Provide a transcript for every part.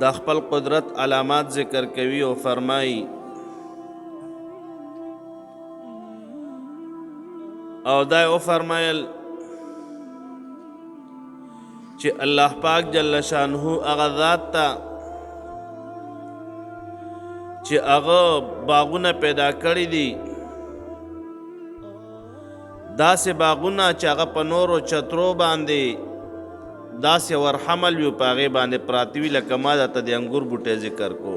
د خپل قدرت علامات ذکر کوي او فرمایي او دا یې وفرمایل چې الله پاک جل شانه هغه ذات ته چې هغه باغونه پیدا کړي دي، داسې باغونه چې هغه په نورو چترو باندې داسې ورحمل وي، په هغې باندې پراته وي، لکه ما درته د انګور بوټی ذکر کو،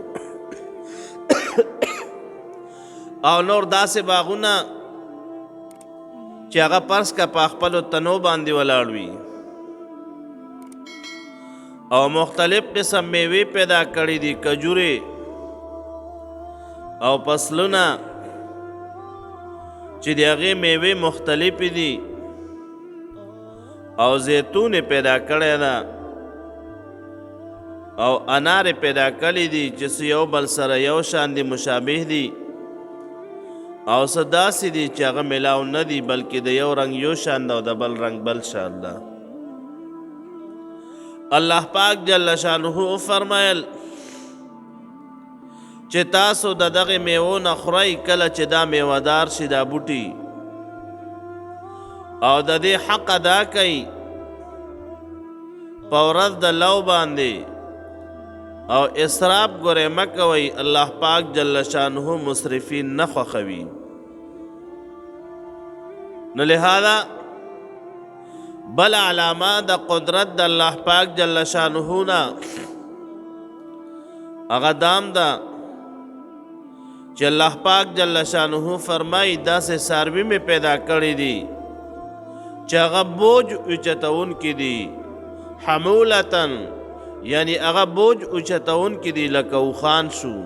او نور داسې باغونه چې هغه پرس که په خپلو تنو باندې ولاړ وي، او مختلف قسم میوې پیدا کړې دي، کجورې او فصلونه چې د هغې میوې مختلفې دي، او زیتون یې پیدا کړی ده، او انار یې پیدا کړي دي چې څه یو بل سره یو شان دي، مشابه دي، او څه داسې دي چې هغه ملاو نه دي، بلکې د یو رنګ یو شان ده او د بل رنګ بل شان ده. الله پاک جل شانه وفرمایل چې تاسو د دغه میوو نه خورئ کله چې دا میوهدار شي دا بوټي، او د دې حق ادا کوي په ورځ د لو باندې، او اسراف ګورې مه کوئ، الله پاک جل شانه مسرفین نه خوښوي. نو لهذا بل علامه د قدرت د الله پاک جل شانه نه هغه دام ده چې الله پاک جل شانه فرمایي داسې څاروي مې پیدا کړي دي چې هغه بوج اوچتونکي دي، حمولتن یعنی هغه بوج اوچتونکي دي، لکه اوښان شو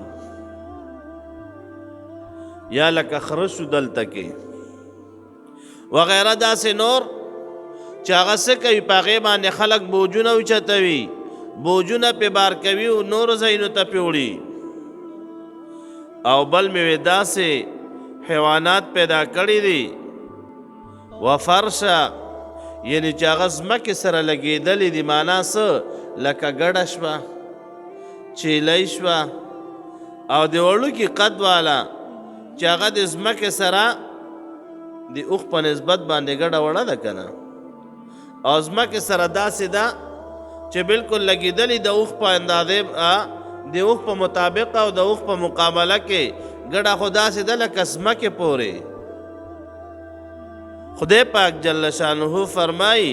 یا لکه خره شو دلته کې وغیره، داسې نور چې هغه څه کوي په هغې باندې خلک بوجونه اوچتوي، بوجونه پې بار کوي او نورو ځایونو ته پې وړي. او بل مې وې داسې حیوانات پیدا کړي دي وفرشه، یعنی چې هغه ځمکې سره لګېدلې دي، معنا څه لکه ګډه شوه، چیلۍ شوه، او د وړوکي قد والا چې هغه د ځمکې سره د اوښ په نسبت باندې ګډه وړه ده که نه، او ځمکې سره داسې ده چې بالکل لګېدلې د اوښ په اندازې، د اوښ په مطابق او د اوښ په مقابله کې ګډه خو داسې ده لکه ځمکې پورې. خدای پاک جل شانه فرمایي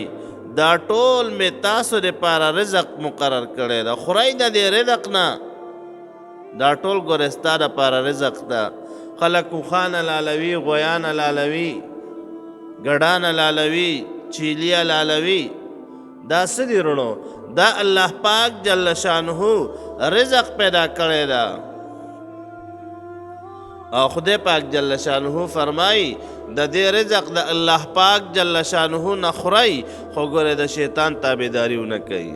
دا ټول مې تاسو دپاره رزق مقرر کړی ده، خورئ د دې رزق نه، دا ټول ګورې ستا دپاره رزق ده. خلک اوښان حلالوي، غویان حلالوي، ګډان حلالوي، چیلي حلالوي، دا څه دي وروڼو؟ دا الله پاک جل شانه رزق پیدا کړی ده. او خدای پاک جل شانه فرمایي د دې رزق د الله پاک جل شانه نه خورئ، خو ګورې د شیطان تابعداري ونه کوي.